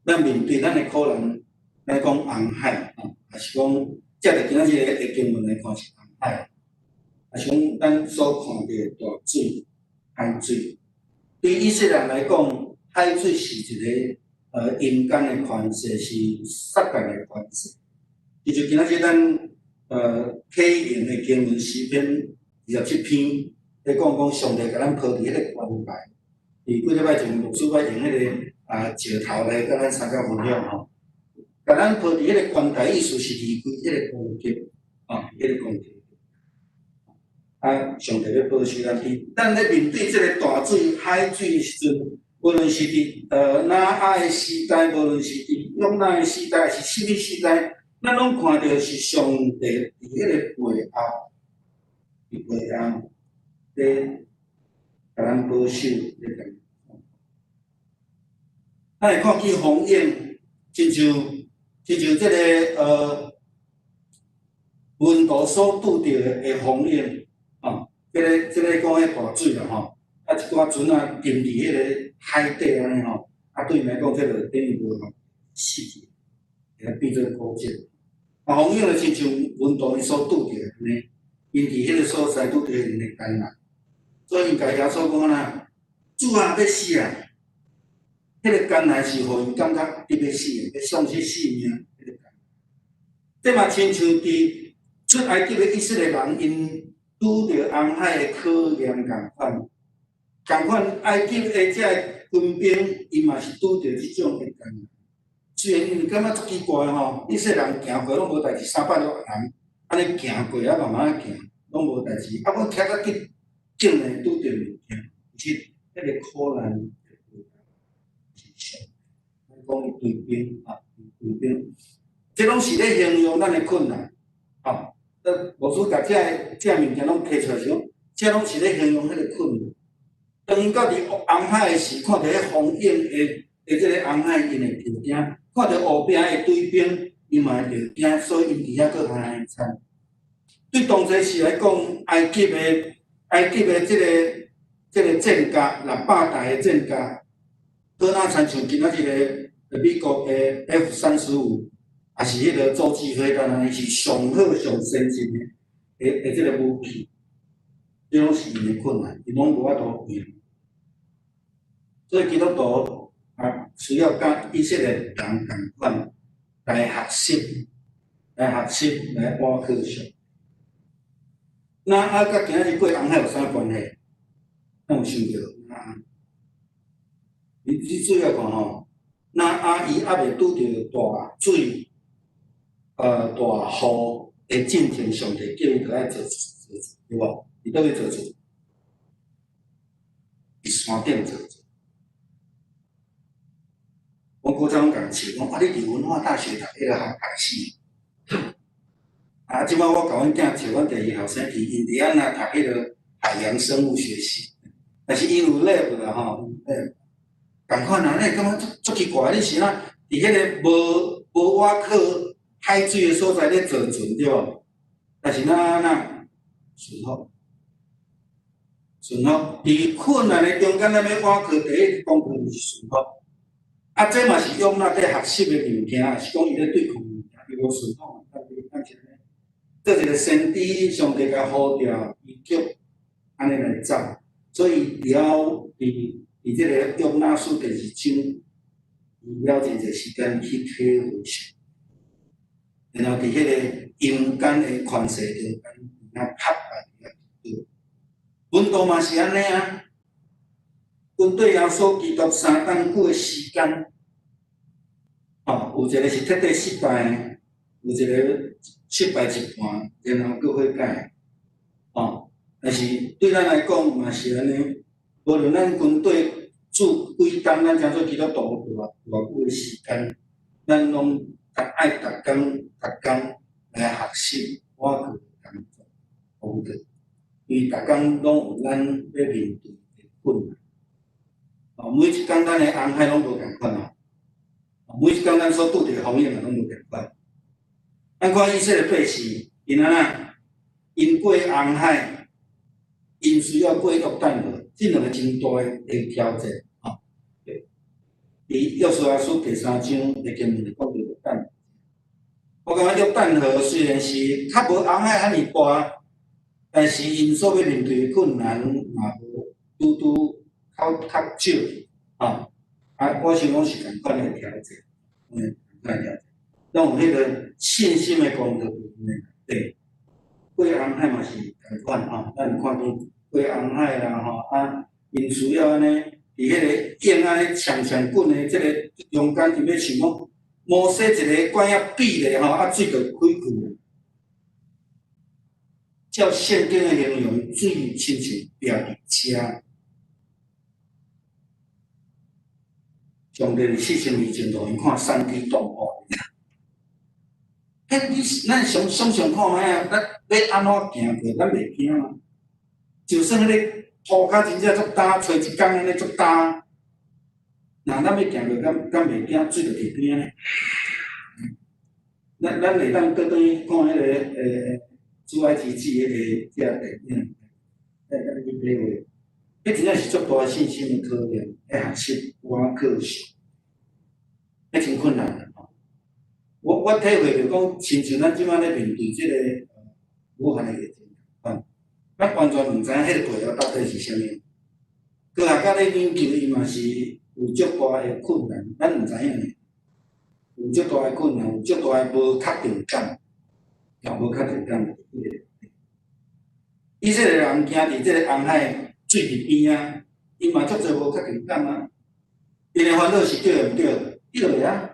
咱面對咱的苦難，咱講紅海吼，抑是講藉著今仔日的經文來看是紅海，抑是講咱所看著的大水、海水。對以色列人來講，海水是一个陰間的權勢，是撒旦的權勢。其實今仔日咱啟用的經文詩篇27篇，咧講講上帝共咱鋪佇彼个懸崖。佇幾禮拜前，牧師捌用彼个石頭來佮咱參加分享吼。共咱鋪佇彼个懸崖，意思是離開彼个攻擊，啊，彼个攻擊。啊，上帝欲保守咱佇咱咧面對這个大水、海水的時陣，無論是佇挪亞的時代，無論是佇約拿的時代，是啥物時代，咱攏看著是上帝佇彼个背後，佇背後咧共咱保守，咧共。咱會看見風湧，親像親像這个門徒所拄著的風湧，啊，這个講彼大水啦吼，啊一寡船仔沉佇彼个海底按呢吼，啊對𪜶來講，這就等於無死去，會變做古蹟。啊，風湧就親像門徒𪜶所拄著的按呢，𪜶佇彼个所在拄著𪜶的艱難，所以𪜶共耶穌講按怎，主啊，欲死啊！彼个艱難是予𪜶感覺得欲死的，欲喪失性命。彼个艱難，這嘛親像佇出埃及的以色列人，𪜶拄著紅海的考驗仝款，仝款埃及的這個軍兵，伊嘛是拄著這種的艱難。雖然𪜶感覺足奇怪吼，以色列人行過攏無代誌，300多人按呢行過啊，慢慢行，攏無代誌。啊，阮徛較緊，竟然拄著物件，其實彼个苦難。講伊追兵啊，追兵，這攏是咧形容咱的困難，吼。牧師共這物件攏提出來是講，這攏是咧形容彼個困難。當𪜶到佇紅海的時，看著彼風湧的這个紅海，𪜶會著驚；看著後壁的追兵，𪜶嘛會著驚，所以𪜶佇遐閣寒寒慘。對當時時來講，埃及的這个戰甲600台的戰甲，閣若親像今仔日个美國的 F-35，抑是彼个洲際飛彈按呢，是上好上先進的這个武器，這攏是𪜶的困難，𪜶攏無法度贏。所以基督徒啊，需要佮以色列人仝款來學習，來學習，來倚靠上。那啊，佮今仔日過紅海有啥關係？咱有想著啊？你注意看吼，那啊伊猶未拄著大水，大雨的進前，上帝叫伊著愛做做，對無？佇佗位做做？佇山頂做做。我古早攏共笑講，啊，你佇文化大學讀彼个學學士。啊，這擺我共阮囝笑，阮第二後生佇印第安納讀彼个海洋生物學系，但是𪜶有 lab 啦吼，仝款啊，你會感覺足足奇怪，你是哪佇彼个無倚靠海水的所在咧造船對無？但是哪哪順服，順服，佇困難的中間，咱欲倚靠第一功課就是順服。啊，這嘛是約拿佇學習的物件，抑是講伊咧對抗物件，伊無順服，咱是按呢？做一个先知，上帝共呼召，伊叫按呢來走，所以了佇這個約拿書第二章，伊了真濟時間去體會上，然後佇彼個陰間的權勢中間，遐拍敗遐門徒嘛是按呢啊，跟綴耶穌基督三冬久的時間，吼，有一个是徹底失敗的，有一个失敗一半，然後閣悔改，吼。但是對咱來講嘛是按呢，無論咱跟綴主幾冬，咱成做基督徒偌久的時間，咱攏愛逐工逐工來學習倚靠工作，功課，因為逐工攏有咱欲面對的困難。哦，每一工咱的紅海攏無仝款啊，每一工咱所拄著的風險嘛攏無仝款。咱看以色列百姓，𪜶按怎？𪜶過紅海，𪜶需要過約旦河，這兩个真大的挑戰。吼，佇約書亞書第三章的經文就講著約旦。我感覺約旦河雖然是較無紅海遐爾大，但是𪜶所欲面對的困難嘛無拄拄較少。吼，啊，我想講是仝款的挑戰，仝款的挑戰，攏有彼个信心的功課佇內底。過紅海嘛是仝款吼，咱有看見過紅海啦吼，啊，𪜶需要按呢，佇彼个湧按呢長長滾的這个中間，𪜶欲想講，摩西一个拐仔比咧吼，啊水就開開。照聖經的形容，水親像掠佇遮。上帝佇4000年前，予𪜶看3D 動畫。彼你咱想想象看覓啊？咱欲按怎行過，咱袂驚啊。就算彼个塗跤真正足焦，揣一工按呢足焦，若咱欲行過，敢袂驚？水就佇邊仔呢？咱會當倒轉去看彼个出埃及記彼个這電影，來去體會。彼真正是足大信心的考驗，欲學習倚靠上，彼真困難的吼。我體會著講，親像咱這擺咧面對這个武漢的疫情仝款，咱完全毋知影彼个背後到底是啥物。科學家咧研究，伊嘛是有足大的困難，咱毋知影呢。有足大的困難，有足大的無確定感，也無確定感。以色列人行佇這个紅海水佇邊仔，𪜶嘛足濟無確定感啊。𪜶的煩惱是對毋對？對的啊。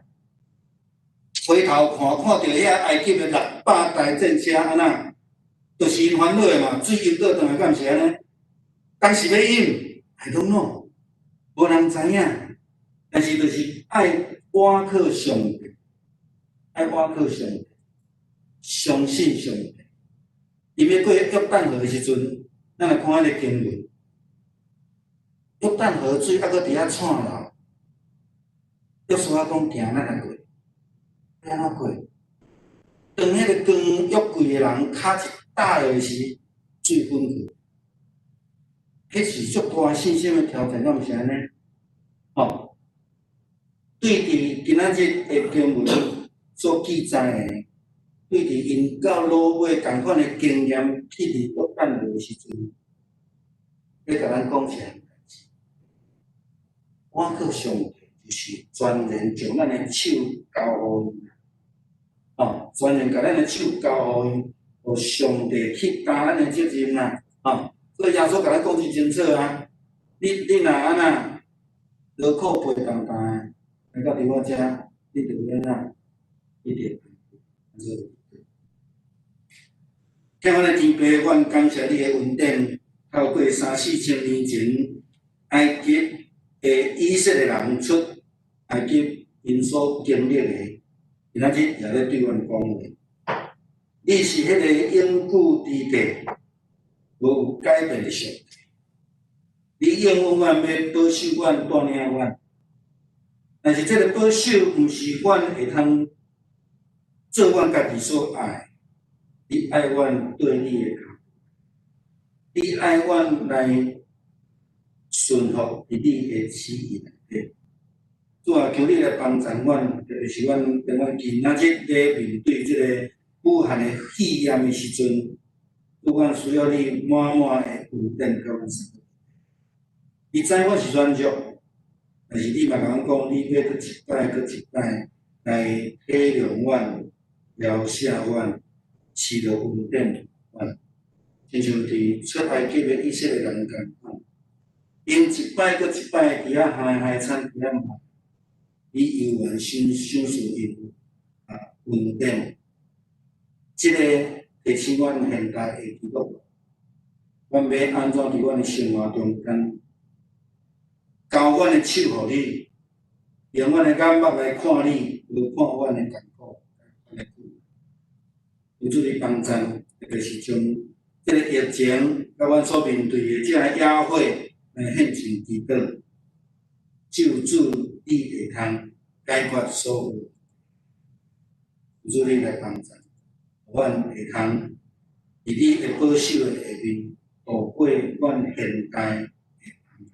回頭看，看著遐埃及的600台戰車按怎，就是𪜶煩惱的嘛。水淹倒轉來，敢毋是按呢？當時欲淹，I don't know，無人知影。但是就是愛倚靠上帝，愛倚靠上帝，相信上帝。伊欲過約旦河的時陣，咱來看彼个經文。約旦河水猶閣佇遐串流，約書亞講行，咱來過，欲按怎過？當彼个扛約櫃的人跤一踏落時，水分去，彼是足大信心的挑戰，敢毋是按呢？吼，對佇今仔日的經文所記載的，對佇𪜶到落尾仝款的經驗，去佇約旦河的時陣，欲共咱講一項代誌。我靠上帝就是全然將咱的手交予伊，吼，全然共咱的手交予伊，予上帝去擔咱的責任啦，吼。所以耶穌共咱講真清楚啊，你若按怎勞苦背重擔的，來到佇我遮，你就欲按怎，你就聽阮的天父，阮感謝你的恩典，透過三四千年前埃及的以色列人出埃及，𪜶所經歷的，今仔日也咧對阮講話。你是彼个永久佇地，無有改變的上帝。你永遠欲保守阮，帶領阮。但是這个保守毋是阮會通做阮家己所愛。你愛阮綴你的跤，你愛阮來順服佇你的旨意內底。主啊，求你來幫助阮，特別是阮當阮今仔日咧面對這个武漢的肺炎的時陣，主，阮需要你滿滿的恩典佮阮相。你知阮是軟弱，但是你嘛共阮講，你欲閣一擺閣一擺來體諒阮、饒赦阮、賜予恩典阮，親像佇出埃及的以色列人仝款，𪜶一擺閣一擺佇遐海海產佇遐罵，你猶原賞賞賜𪜶啊恩典。這个提醒阮現代的基督徒，阮欲按怎佇阮的生活中間，交阮的手予你，用阮的眼目來看你，無看阮的艱苦。求主你幫贊，特別是將這个疫情，佮阮所面對的這个野火來獻上祈禱，只有主你會通解決所有。求主你來幫贊，阮會通佇你的保守的下面度過阮現代的難關。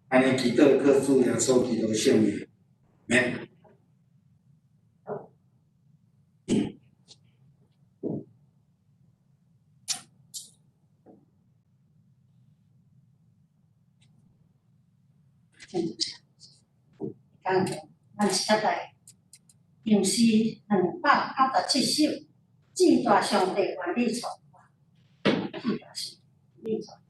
按呢祈禱，靠主耶穌基督聖名，阿們。感謝，咱一齊來吟詩287首，至大上帝願你帶我，至大上帝願你帶我。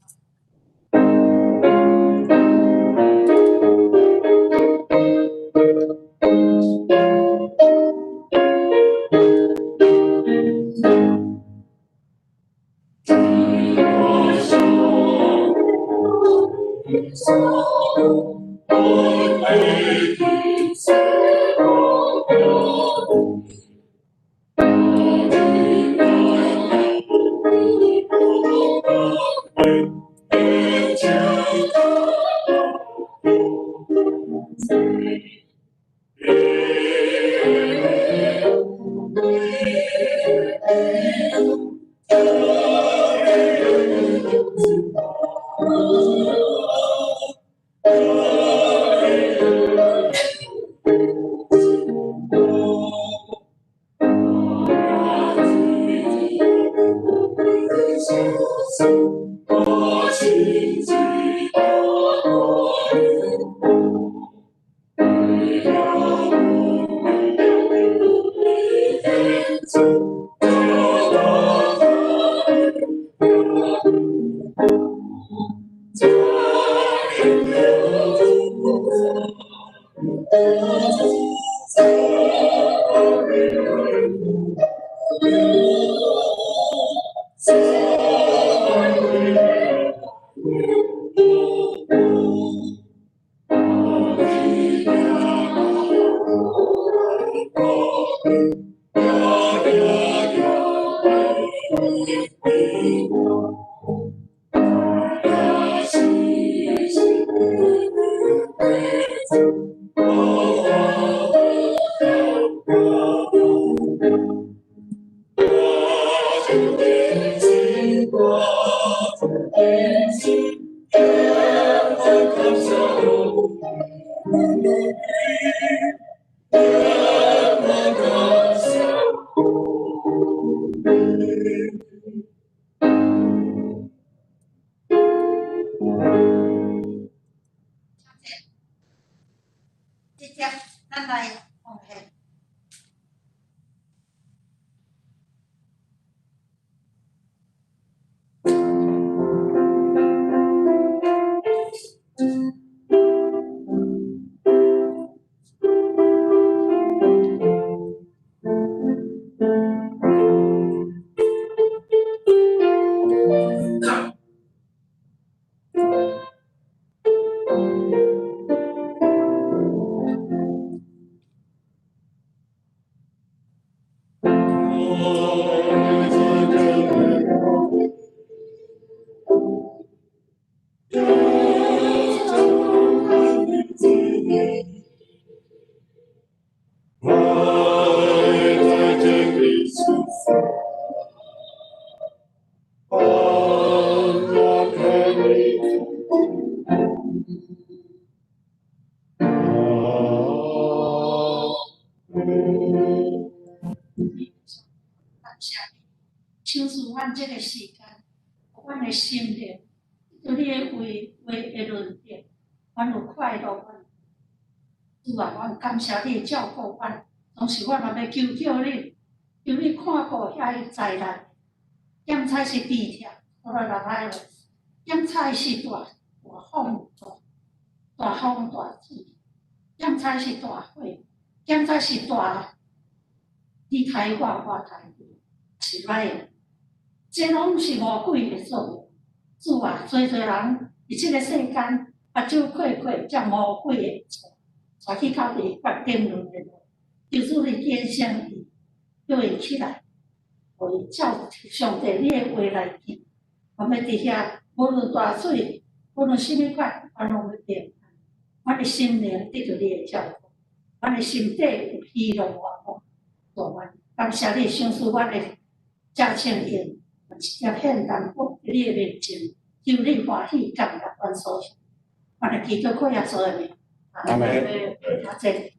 直接咱來奉獻。感謝你，賞賜阮這个時間，予阮的心靈對你的話話的論斷，阮有快樂。阮主啊，阮感謝你照顧阮，總是阮若欲求叫你，求你看顧遐個災難，減災是甜痛，予咱人愛樂；減災是大大風大大風大水，減災是大火，減災是大你刣我，我刣你，是來的。這攏是魔鬼的作用。主啊，濟濟人佇這个世間，目睭開開，才魔鬼的帶，帶去到佇決定論的路。求主你點醒伊，叫伊起來，予伊照上帝你的話來行。我們佇遐，無論大水，無論啥物款，阮攏欲平安。阮的心靈得著你的照顧，阮的心底有喜樂滿滿。主啊，感謝你賞賜阮的謝清英，直接獻淡薄佇你的面前，求你歡喜感恩阮所獻。阮的祈禱靠耶穌的名，阿門。阿們。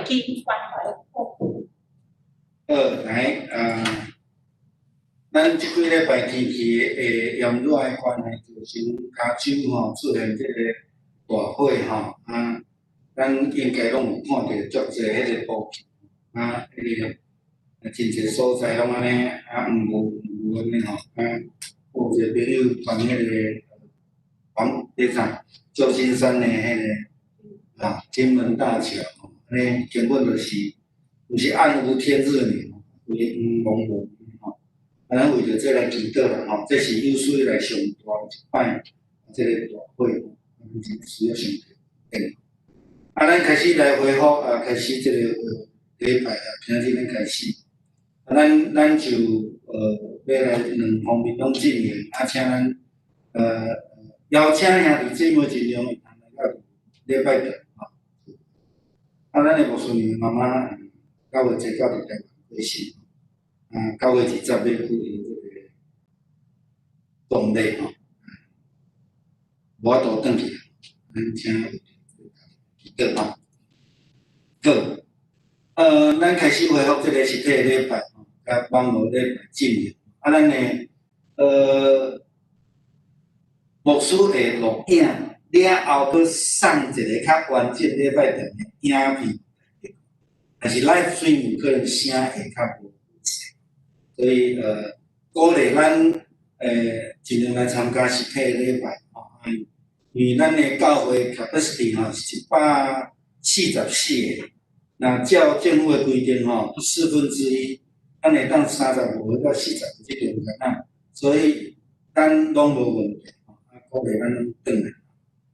請你去關懷我。好，來，啊，咱這幾禮拜天氣會炎熱的關係，造成加州吼出現這個大火吼，啊，咱應該攏有看著足濟彼個圖片，啊，彼個真濟所在攏按呢，啊，黃霧黃霧按呢吼，啊，有一個朋友傳彼個黃，彼啥，舊金山的彼個啊，金門大橋，按呢根本就是，毋是暗無天日爾，規黃蒙蒙吼。啊，咱為著這來祈禱啦吼，這是有史以來上大一擺這個大火，咱真需要上帝。啊，咱開始來恢復啊，開始這個禮拜啊，今仔日咱開始，啊，咱就欲來兩方面攏進行，啊，請咱邀請兄弟姊妹盡量會通來到禮拜堂吼。啊，咱的牧師娘媽媽9月初九佇台灣過身，啊，9月20欲舉行這個葬禮吼，無法度轉去，咱請祈禱吼。好，咱開始恢復這個實體禮拜吼，佮網路禮拜進行。啊，咱的牧師會錄影了後，閣送一個較完整禮拜堂的影片，但是 live stream 可能聲會較無好，所以鼓勵咱盡量來參加實體禮拜吼，因為咱的教會 capacity 吼是144個，若照政府的規定吼，1/4，咱會當35個到40個這中間啊，所以咱攏無問題吼，啊，鼓勵咱攏轉來，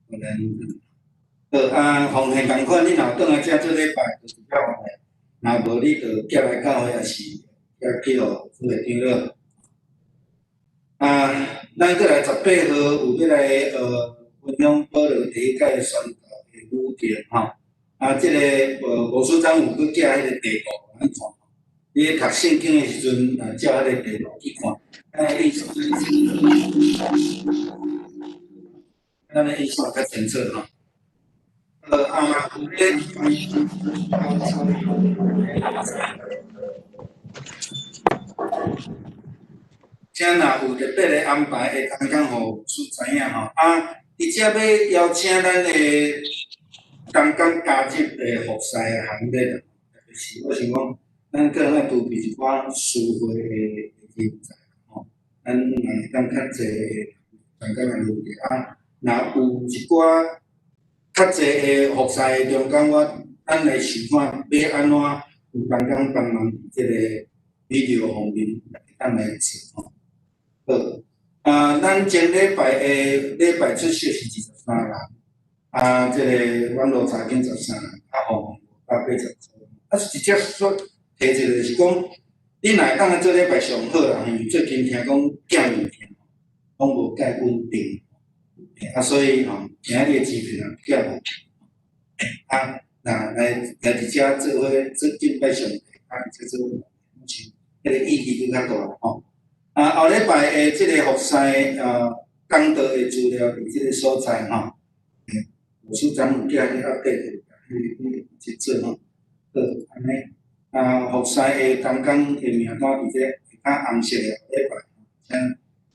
鼓勵咱轉來。好，啊，奉獻仝款，你若有轉來遮做禮拜，就是較方便；若無，你就寄來教會，抑是寄去予副會長了。啊，咱閣來18號有欲來分享保羅第一擺宣教的旅程吼。啊，這個牧師長有閣寄彼個地圖予咱看。你咧讀聖經的時陣，啊，照彼個地圖去看，咱的意思，咱的意思較清楚吼。啊，請若有特別的安排，會當講予牧師知影吼。啊，佇遮欲邀請咱的同工加入的服侍的行列，特別是我想講，咱閣愛儲備一寡司會的人才吼，咱若會當較濟同工來預備啊。若有一寡較濟的服侍的中間，咱來想看欲按怎有同工幫忙佇這个 video 方面會當來做吼。好，啊，咱前禮拜的禮拜出席是23人，啊，這个網路查經13人，啊，吼，580箍。啊，直接說提一个就是講，你若會當來做禮拜上好啦，因為最近聽講囝有聽，講無蓋穩定，啊，所以吼，今仔日的機票寄無去，啊，若來來佇遮做伙做敬拜上帝，啊，佇遮做伙，是彼个意義閣較大吼。啊，後禮拜的這个服侍講道的資料佇這个所在吼，牧師長有寄去 update 去去做吼，好，按呢，啊，服侍的同工的名單佇這較紅色的禮拜，請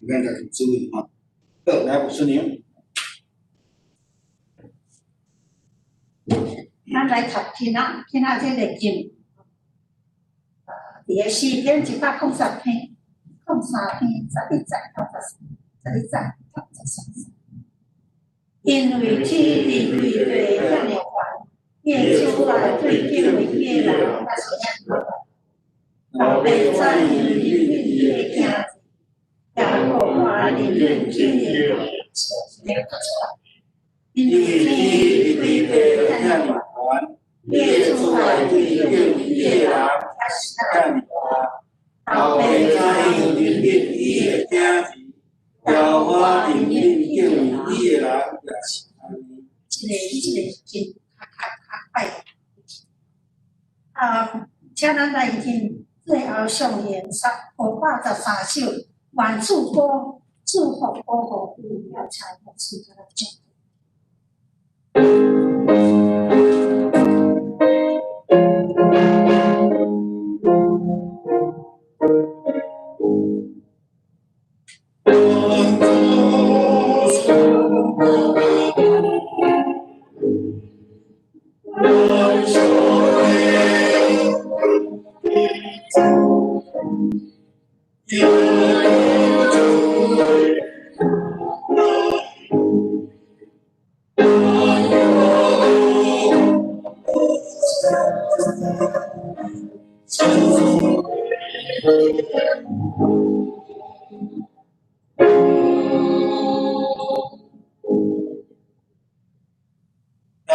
咱家己注意吼。好，來，牧師娘。咱來讀今仔今仔這个經，佇个詩篇103篇。03篇11節到11節到13節，因為天地規地遐爾懸，伊的慈愛對敬畏伊的人也是遐爾大。老爸知影憐憫伊的囝兒，耶和華憐憫敬畏伊的因為天地規地遐爾懸，伊的慈愛對敬畏伊的人也是遐爾大。老爸知影憐憫伊的囝兒，耶和華憐憫敬畏伊的人，也是按呢。這個真較較較快。啊，請咱來聽最後上演513首，願主保祝福保護有了請牧師來講。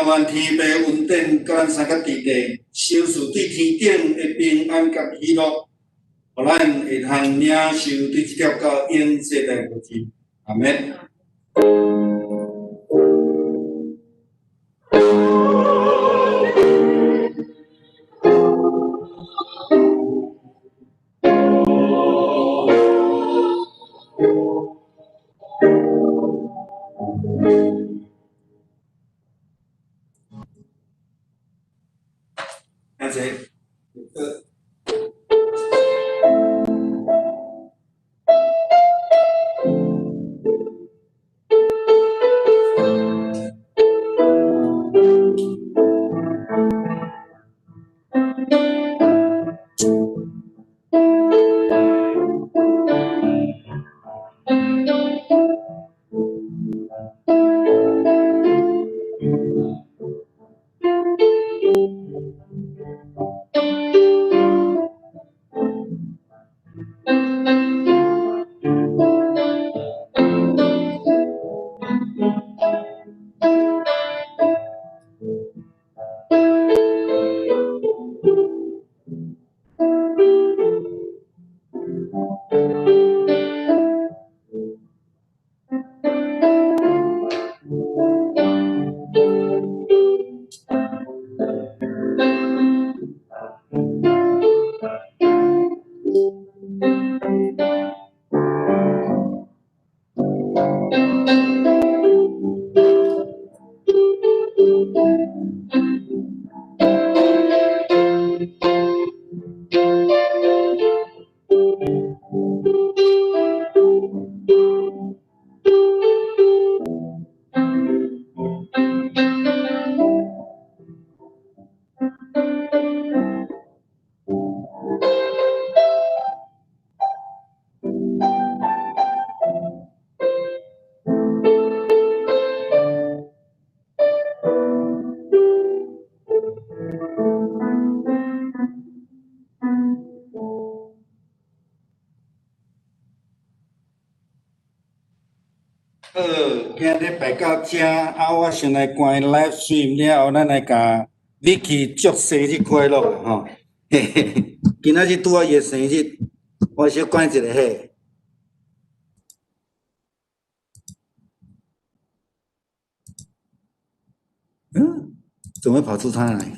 願天父恩典佮咱三个弟弟，賞賜對天頂的平安佮喜樂，予咱會通領受對這粒到永世的無盡。阿們。阿姐。好，今日擺到遮，啊，我先來關 live stream 了後，咱來共 Vicky 祝生日快樂吼。嘿嘿，今仔日拄仔伊的生日，我小關一下嘿。嗯，怎麼跑出他來？